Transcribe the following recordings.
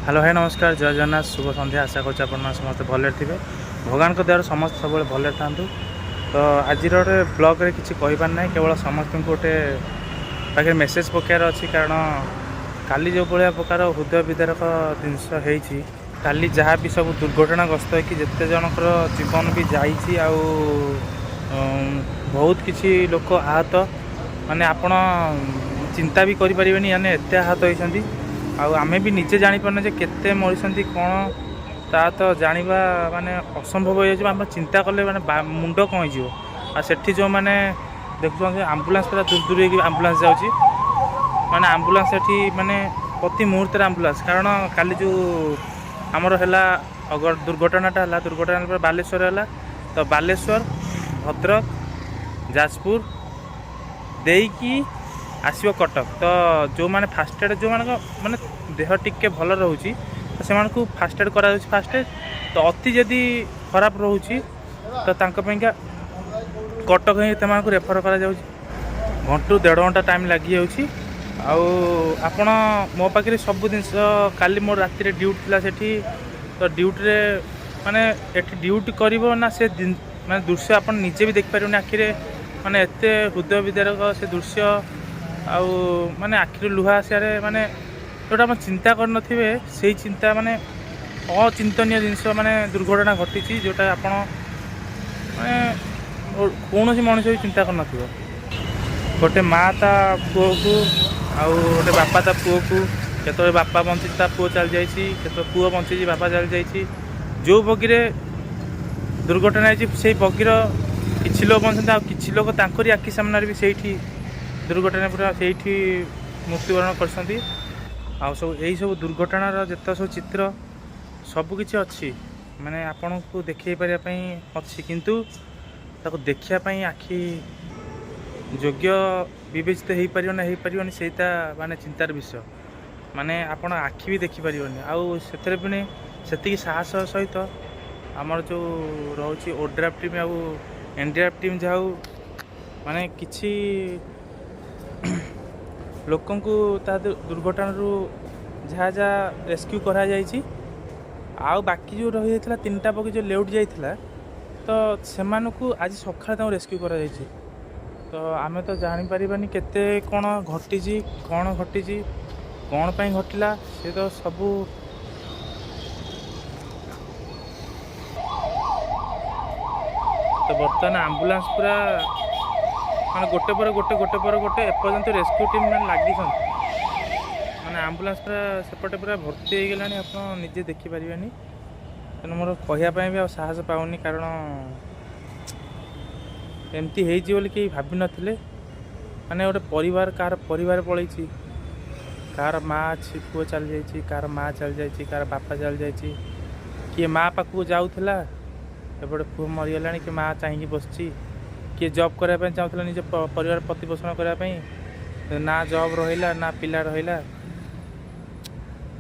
Hello ଭାଇ, ନମସ୍କାର, ଜୟ ଜଗନ୍ନାଥ, ଶୁଭ ସନ୍ଧ୍ୟା। ଆଶା କରୁଛି ଆପଣମାନେ ସମସ୍ତେ ଭଲରେ ଥିବେ। ଭଗବାନଙ୍କ ଦୟାରୁ ସମସ୍ତେ ସବୁବେଳେ ଭଲରେ ଥାଆନ୍ତୁ। ତ ଆଜିର ଗୋଟେ ବ୍ଲଗ୍ରେ କିଛି କହିବାର ନାହିଁ, କେବଳ ସମସ୍ତଙ୍କୁ ଗୋଟେ ପାଖରେ ମେସେଜ୍ ପକାଇବାର ଅଛି। କାରଣ କାଲି ଯେଉଁ ଭଳିଆ ପ୍ରକାର ହୃଦୟ ବିଦାରକ ଜିନିଷ ହେଇଛି, କାଲି ଯାହା ବି ସବୁ ଦୁର୍ଘଟଣାଗ୍ରସ୍ତ ହେଇକି ଯେତେ ଜଣଙ୍କର ଜୀବନ ବି ଯାଇଛି ଆଉ ବହୁତ କିଛି ଲୋକ ଆହତ, ମାନେ ଆପଣ ଚିନ୍ତା ବି କରିପାରିବେନି, ମାନେ ଏତେ ଆହତ ହେଇଛନ୍ତି। ଆଉ ଆମେ ବି ନିଜେ ଜାଣିପାରୁନେ ଯେ କେତେ ମରିଛନ୍ତି କ'ଣ, ତା ତ ଜାଣିବା ମାନେ ଅସମ୍ଭବ ହେଇଯାଉଛି। ଆମେ ଚିନ୍ତା କଲେ ମାନେ ମୁଣ୍ଡ କ'ଣ ହେଇଯିବ। ଆଉ ସେଠି ଯେଉଁମାନେ ଦେଖୁଛନ୍ତି, ଆମ୍ବୁଲାନ୍ସ ପୁରା ଦୂର ଦୂର ହେଇକି ଆମ୍ବୁଲାନ୍ସ ଯାଉଛି। ମାନେ ଆମ୍ବୁଲାନ୍ସ ସେଠି ମାନେ ପ୍ରତି ମୁହୂର୍ତ୍ତରେ ଆମ୍ବୁଲାନ୍ସ। କାରଣ କାଲି ଯେଉଁ ଆମର ହେଲା ଦୁର୍ଘଟଣାଟା ହେଲା, ଦୁର୍ଘଟଣା ପରେ ବାଲେଶ୍ୱର ହେଲା। ତ ବାଲେଶ୍ୱର, ଭଦ୍ରକ, ଯାଜପୁର ଦେଇକି ଆସିବ କଟକ। ତ ଯେଉଁମାନେ ଫାଷ୍ଟ ଏଡ଼୍, ଯେଉଁମାନଙ୍କ ମାନେ ଦେହ ଟିକେ ଭଲ ରହୁଛି, ତ ସେମାନଙ୍କୁ ଫାଷ୍ଟ ଏଡ଼୍ କରାଯାଉଛି ଫାଷ୍ଟ। ତ ଅତି ଯଦି ଖରାପ ରହୁଛି, ତ ତାଙ୍କ ପାଇଁକା କଟକ ହିଁ ସେମାନଙ୍କୁ ରେଫର କରାଯାଉଛି। ଘଣ୍ଟୁ ଦେଢ଼ ଘଣ୍ଟା ଟାଇମ୍ ଲାଗିଯାଉଛି। ଆଉ ଆପଣ ମୋ ପାଖରେ ସବୁ ଜିନିଷ, କାଲି ମୋର ରାତିରେ ଡ୍ୟୁଟି ଥିଲା ସେଠି। ତ ଡ୍ୟୁଟିରେ ମାନେ ଏଠି ଡ୍ୟୁଟି କରିବ ନା ସେ ମାନେ ଦୃଶ୍ୟ ଆପଣ ନିଜେ ବି ଦେଖିପାରିବେନି ଆଖିରେ। ମାନେ ଏତେ ହୃଦୟ ବିଦାରକ ସେ ଦୃଶ୍ୟ ଆଉ ମାନେ ଆଖିରୁ ଲୁହ ଆସିବାରେ, ମାନେ ଯେଉଁଟା ଆପଣ ଚିନ୍ତା କରିନଥିବେ, ସେଇ ଚିନ୍ତା ମାନେ ଅଚିନ୍ତନୀୟ ଜିନିଷ ମାନେ ଦୁର୍ଘଟଣା ଘଟିଛି, ଯେଉଁଟା ଆପଣ ମାନେ କୌଣସି ମଣିଷ ବି ଚିନ୍ତା କରିନଥିବ। ଗୋଟେ ମା ତା ପୁଅକୁ ଆଉ ଗୋଟେ ବାପା ତା ପୁଅକୁ, କେତେବେଳେ ବାପା ବଞ୍ଚିଛି ତା ପୁଅ ଚାଲିଯାଇଛି, କେତେବେଳେ ପୁଅ ବଞ୍ଚିଛି ବାପା ଚାଲିଯାଇଛି। ଯେଉଁ ବଗିରେ ଦୁର୍ଘଟଣା ହେଇଛି, ସେଇ ବଗିର କିଛି ଲୋକ ବଞ୍ଚନ୍ତି ଆଉ କିଛି ଲୋକ ତାଙ୍କରି ଆଖି ସାମ୍ନାରେ ବି ସେଇଠି ଦୁର୍ଘଟଣା ପୁରା ସେଇଠି ମୃତ୍ୟୁବରଣ କରିଛନ୍ତି। ଆଉ ସବୁ ଏଇସବୁ ଦୁର୍ଘଟଣାର ଯେତେ ସବୁ ଚିତ୍ର ସବୁକିଛି ଅଛି, ମାନେ ଆପଣଙ୍କୁ ଦେଖେଇ ପାରିବା ପାଇଁ ଅଛି, କିନ୍ତୁ ତାକୁ ଦେଖିବା ପାଇଁ ଆଖି ଯୋଗ୍ୟ ବିବେଚିତ ହେଇପାରିବ ନା ହେଇପାରିବନି, ସେଇଟା ମାନେ ଚିନ୍ତାର ବିଷୟ। ମାନେ ଆପଣ ଆଖି ବି ଦେଖିପାରିବନି। ଆଉ ସେଥିରେ ପୁଣି ସେତିକି ସାହସ ସହିତ ଆମର ଯେଉଁ ରହୁଛି ଓଡ୍ରାଫ୍ ଟିମ୍ ଆଉ ଏନ୍ଡିଆର୍ଏଫ୍ ଟିମ୍, ଯାହା ହଉ ମାନେ କିଛି ଲୋକଙ୍କୁ ତା ଦୁର୍ଘଟଣାରୁ ଯାହା ଯାହା ରେସ୍କ୍ୟୁ କରାଯାଇଛି। ଆଉ ବାକି ଯେଉଁ ରହିଯାଇଥିଲା, ତିନିଟା ବଗି ଯେଉଁ ଲେଉଟି ଯାଇଥିଲା, ତ ସେମାନଙ୍କୁ ଆଜି ସକାଳେ ତାଙ୍କୁ ରେସ୍କ୍ୟୁ କରାଯାଇଛି। ତ ଆମେ ତ ଜାଣିପାରିବାନି କେତେ କ'ଣ ଘଟିଛି, କ'ଣ ଘଟିଛି, କ'ଣ ପାଇଁ ଘଟିଲା, ସେ ତ ସବୁ। ତ ବର୍ତ୍ତମାନ ଆମ୍ବୁଲାନ୍ସ ପୁରା ମାନେ ଗୋଟେ ପରେ ଗୋଟେ, ଗୋଟେ ପରେ ଗୋଟେ, ଏପର୍ଯ୍ୟନ୍ତ ରେସ୍କ୍ୟୁ ଟିମ୍ ମାନେ ଲାଗିଛନ୍ତି। ମାନେ ଆମ୍ବୁଲାନ୍ସ ପୁରା ସେପଟେ ପୁରା ଭର୍ତ୍ତି ହେଇଗଲାଣି, ଆପଣ ନିଜେ ଦେଖିପାରିବେନି। ତେଣୁ ମୋର କହିବା ପାଇଁ ବି ଆଉ ସାହସ ପାଉନି, କାରଣ ଏମିତି ହେଇଛି ବୋଲି କେହି ଭାବିନଥିଲେ। ମାନେ ଗୋଟେ ପରିବାର, କାହାର ପରିବାର ପଳେଇଛି, କାହାର ମା ଅଛି ପୁଅ ଚାଲିଯାଇଛି, କାହାର ମା ଚାଲିଯାଇଛି, କାହାର ବାପା ଚାଲିଯାଇଛି। କିଏ ମା ପାଖକୁ ଯାଉଥିଲା, ଏପଟେ ପୁଅ ମରିଗଲାଣି, କିଏ ମା ଚାହିଁକି ବସିଛି। କିଏ ଜବ୍ କରିବା ପାଇଁ ଚାହୁଁଥିଲା ନିଜ ପରିବାର ପ୍ରତିପୋଷଣ କରିବା ପାଇଁ, ନା ଜବ୍ ରହିଲା ନା ପିଲା ରହିଲା।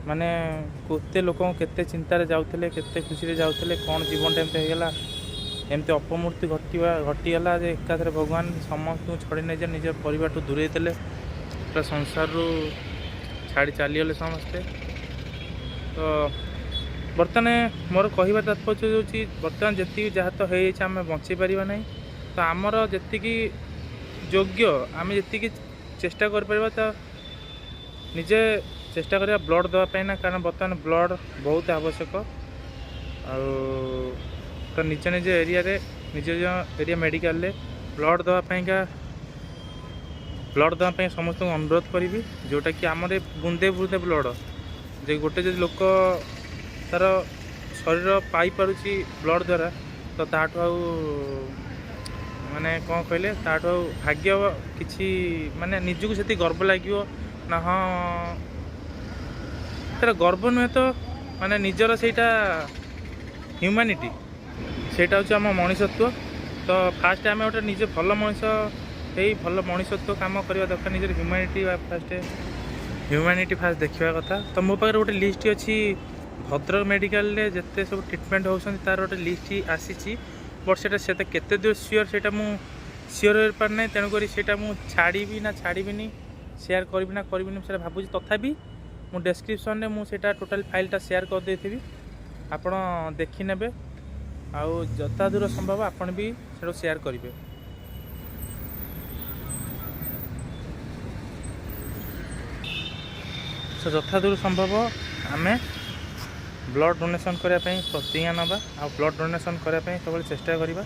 ମାନେ କେତେ ଲୋକଙ୍କ କେତେ ଚିନ୍ତାରେ ଯାଉଥିଲେ, କେତେ ଖୁସିରେ ଯାଉଥିଲେ, କ'ଣ ଜୀବନଟା ଏମିତି ହେଇଗଲା, ଏମିତି ଅପମୃତ୍ୟୁ ଘଟିଗଲା ଯେ ଏକାଥରେ ଭଗବାନ ସମସ୍ତଙ୍କୁ ଛଡ଼େଇ ନେଇଯାଏ, ନିଜ ପରିବାରଠୁ ଦୂରେଇ ଦେଲେ, ପୁରା ସଂସାରରୁ ଛାଡ଼ି ଚାଲିଗଲେ ସମସ୍ତେ। ତ ବର୍ତ୍ତମାନ ମୋର କହିବା ତାତ୍ପର୍ଯ୍ୟ ହେଉଛି, ବର୍ତ୍ତମାନ ଯେତିକି ଯାହା ତ ହେଇଯାଇଛି, ଆମେ ବଞ୍ଚେଇ ପାରିବା ନାହିଁ। ତ ଆମର ଯେତିକି ଯୋଗ୍ୟ, ଆମେ ଯେତିକି ଚେଷ୍ଟା କରିପାରିବା, ତ ନିଜେ ଚେଷ୍ଟା କରିବା ବ୍ଲଡ଼ ଦେବା ପାଇଁ ନା, କାରଣ ବର୍ତ୍ତମାନ ବ୍ଲଡ଼ ବହୁତ ଆବଶ୍ୟକ। ଆଉ ତ ନିଜ ନିଜ ଏରିଆରେ, ନିଜ ନିଜ ଏରିଆ ମେଡ଼ିକାଲରେ ବ୍ଲଡ଼ ଦେବା ପାଇଁକା, ବ୍ଲଡ଼ ଦେବା ପାଇଁ ସମସ୍ତଙ୍କୁ ଅନୁରୋଧ କରିବି। ଯେଉଁଟାକି ଆମର ଏ ବୁନ୍ଦେ ବୁନ୍ଦେ ବ୍ଲଡ଼ ଯେ ଗୋଟେ ଯଦି ଲୋକ ତା'ର ଶରୀର ପାଇପାରୁଛି ବ୍ଲଡ଼ ଦ୍ୱାରା, ତ ତାଠୁ ଆଉ ମାନେ କ'ଣ କହିଲେ, ତାଠୁ ଆଉ ଭାଗ୍ୟ କିଛି, ମାନେ ନିଜକୁ ସେତିକି ଗର୍ବ ଲାଗିବ ନା। ହଁ, ସେଟା ଗର୍ବ ନୁହେଁ ତ, ମାନେ ନିଜର ସେଇଟା ହ୍ୟୁମାନିଟି, ସେଇଟା ହେଉଛି ଆମ ମଣିଷତ୍ୱ। ତ ଫାଷ୍ଟ ଆମେ ଗୋଟେ ନିଜେ ଭଲ ମଣିଷ ହେଇ ଭଲ ମଣିଷତ୍ୱ କାମ କରିବା ଦରକାର। ନିଜର ହ୍ୟୁମାନିଟି ଫାଷ୍ଟ, ହ୍ୟୁମାନିଟି ଫାଷ୍ଟ ଦେଖିବା କଥା। ତ ମୋ ପାଖରେ ଗୋଟେ ଲିଷ୍ଟ ଅଛି, ଭଦ୍ରକ ମେଡ଼ିକାଲରେ ଯେତେ ସବୁ ଟ୍ରିଟମେଣ୍ଟ ହେଉଛନ୍ତି ତାର ଗୋଟେ ଲିଷ୍ଟ ଆସିଛି। ବଟ୍ ସେଇଟା ସେତେ କେତେ ଦୂର ସିଓର, ସେଇଟା ମୁଁ ସିଓର ହେଇପାରୁନାହିଁ। ତେଣୁକରି ସେଇଟା ମୁଁ ଛାଡ଼ିବି ନା ଛାଡ଼ିବିନି, ସେୟାର କରିବି ନା କରିବିନି, ସେଇଟା ଭାବୁଛି। ତଥାପି ମୁଁ ଡେସ୍କ୍ରିପସନ୍ରେ ମୁଁ ସେଇଟା ଟୋଟାଲ୍ ଫାଇଲ୍ଟା ସେୟାର କରିଦେଇଥିବି, ଆପଣ ଦେଖିନେବେ ଆଉ ଯଥାଦୂର ସମ୍ଭବ ଆପଣ ବି ସେଠୁ ସେୟାର କରିବେ। ସୋ ଯଥାଦୂର ସମ୍ଭବ ଆମେ ବ୍ଲଡ଼ ଡୋନେସନ୍ କରିବା ପାଇଁ ପ୍ରତିଜ୍ଞା ନେବା ଆଉ ବ୍ଲଡ଼ ଡୋନେସନ୍ କରିବା ପାଇଁ ସବୁବେଳେ ଚେଷ୍ଟା କରିବା।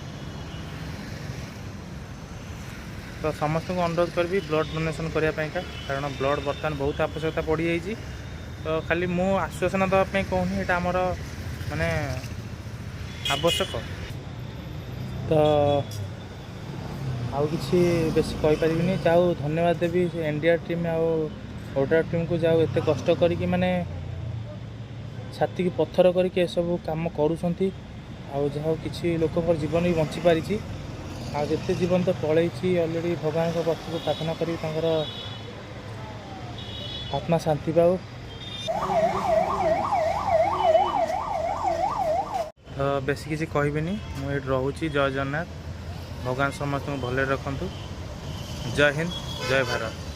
ତ ସମସ୍ତଙ୍କୁ ଅନୁରୋଧ କରିବି ବ୍ଲଡ଼ ଡୋନେସନ୍ କରିବା ପାଇଁକା, କାରଣ ବ୍ଲଡ଼ ବର୍ତ୍ତମାନ ବହୁତ ଆବଶ୍ୟକତା ପଡ଼ିଯାଇଛି। ତ ଖାଲି ମୁଁ ଆଶ୍ୱାସନା ଦେବା ପାଇଁ କହୁନି, ଏଇଟା ଆମର ମାନେ ଆବଶ୍ୟକ। ତ ଆଉ କିଛି ବେଶୀ କହିପାରିବିନି। ଯାଉ ଧନ୍ୟବାଦ ଦେବି ସେ ଏନ୍ ଡି ଆର୍ ଟିମ୍ ଆଉ ଓଡ୍ରାଫ୍ ଟିମ୍କୁ, ଯାଉ ଏତେ କଷ୍ଟ କରିକି ମାନେ ଛାତିକି ପଥର କରିକି ଏସବୁ କାମ କରୁଛନ୍ତି। ଆଉ ଯାହା ହଉ କିଛି ଲୋକଙ୍କର ଜୀବନ ବି ବଞ୍ଚିପାରିଛି, ଆଉ ଯେତେ ଜୀବନ ତ ପଳେଇଛି ଅଲରେଡ଼ି, ଭଗବାନଙ୍କ ପାଖକୁ ପ୍ରାର୍ଥନା କରିବି ତାଙ୍କର ଆତ୍ମା ଶାନ୍ତି ପାଉ। ତ ବେଶୀ କିଛି କହିବିନି, ମୁଁ ଏଇଠି ରହୁଛି। ଜୟ ଜଗନ୍ନାଥ, ଭଗବାନ ସମସ୍ତଙ୍କୁ ଭଲରେ ରଖନ୍ତୁ। ଜୟ ହିନ୍ଦ, ଜୟ ଭାରତ।